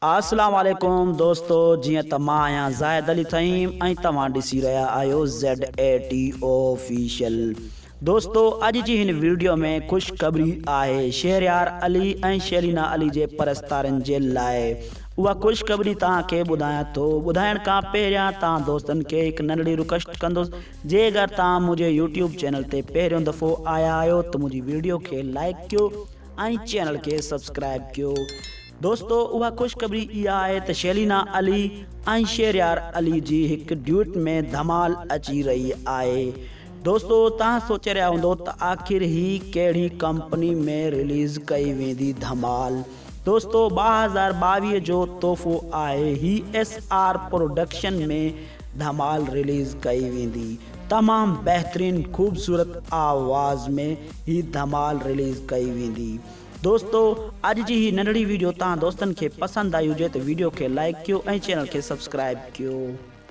اسلام عليڪم دوستو جيئن ته مان آهيان زاهد علي ٿهيم ۽ توهان ڏسي رهيا آهيو زيڊ اي ٽي آفيشل دوستو اڄ جي هن ويڊيو ۾ خوشخبري آهي شهريار علي ۽ شيرينا علي جي پرستارن جي لاء اها خوشخبري توهان کي ٻڌايان ٿو ٻڌائڻ کان پهريان توهان دوستن کي هڪ ننڍڙي رڪويسٽ ڪندس جي اگر توهان منهنجي يوٽيوب چينل تي پهريون دفعو آيا آهيو ته منهنجي ويڊيو کي لائڪ ڪيو ۽ چينل کي سبسڪرائب ڪيو دوستو اها خوشخبري اها آهي ته شيلينا علي ۽ شهريار علي جي هڪ ڊيوٽ ۾ ڌمال اچي رهي آهي دوستو توهان سوچي رهيا هوندو ته آخر هي ڪهڙي ڪمپني ۾ رليز ڪئي ويندي ڌمال دوستو 2022 جو تحفو آهي هي ايس آر پروڊڪشن ۾ ڌمال رليز ڪئي ويندي تمام بهترين خوبصورت آواز ۾ هي ڌمال رليز ڪئي ويندي دوستو اڄ جي هي ننڍڙي ويڊيو توهان دوستن کي پسند آئي هجي ته ويڊيو کي لائيڪ ڪيو ۽ چينل کي سبسڪرائيب ڪيو.